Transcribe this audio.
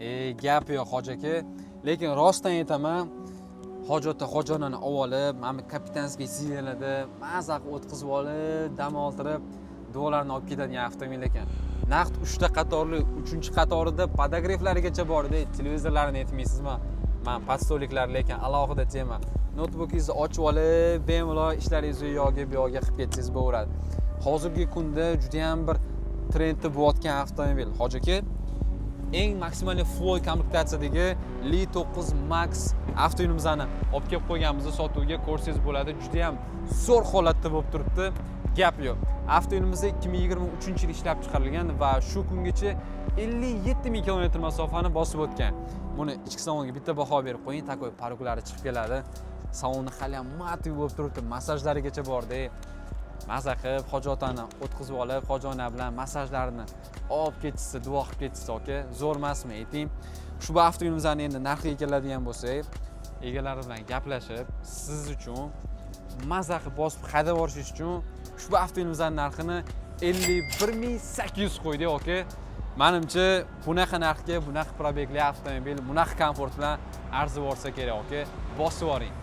E, gap yo'q, hoji aka. Lekin rostdan aytaman, hoji ota, hoji onani olib olib, mana bu капитанский сиденье larda maza qilib o'tkazib olib, dam oltirib, duolarni olib ketadigan avtomobil ekan. Naqd uchta qatorli, uchinchi qatorida подогрев larigacha bor edi. Televizorlarini aytmaysizmi? Man подстолик lar, lekin alohida tema. Noutbukingizni ochib olib, bemalol ishlaringizni u yoqga, bu yoqga qilib ketsangiz bo'laveradi. Hozirgi kunda juda ham bir trendda bo'layotgan avtomobil, hoji aka. Eng maksimal full komplektatsiyadagi Li 9 Max avtomobilimizni olib kelib qo'yganmiz sotuvga, ko'rsangiz bo'ladi. Juda ham zo'r holatda bo'lib turibdi, gap yo'q. Avtomobilimiz 2023 yil ishlab chiqarilgan va shu kungacha 57 ming kilometr masofani bosib o'tgan. Buni ichki saloniga bitta baho berib qo'ying. Такой порог lari chiqib keladi. Saloni hali ham матовый bo'lib turibdi, massajlarigacha borda. Maza qilib hoji otani o'tkazib olib, hoji ona bilan massajlarini olib ketishsa, duo qilib ketishsa, aka, zo'r emasmi, ayting? Ushbu avtomobilimizni endi narxiga keladigan bo'lsak, egalari bilan gaplashib, siz uchun maza qilib bosib haydab yuborishingiz uchun ushbu avtomobilimizni narxini 51 800 qo'ydik, aka. Manimcha, bunaqa narxga bunaqa пробег li avtomobil bunaqa komfort bilan arzib yuborsa kerak, aka. Bosib yuboring.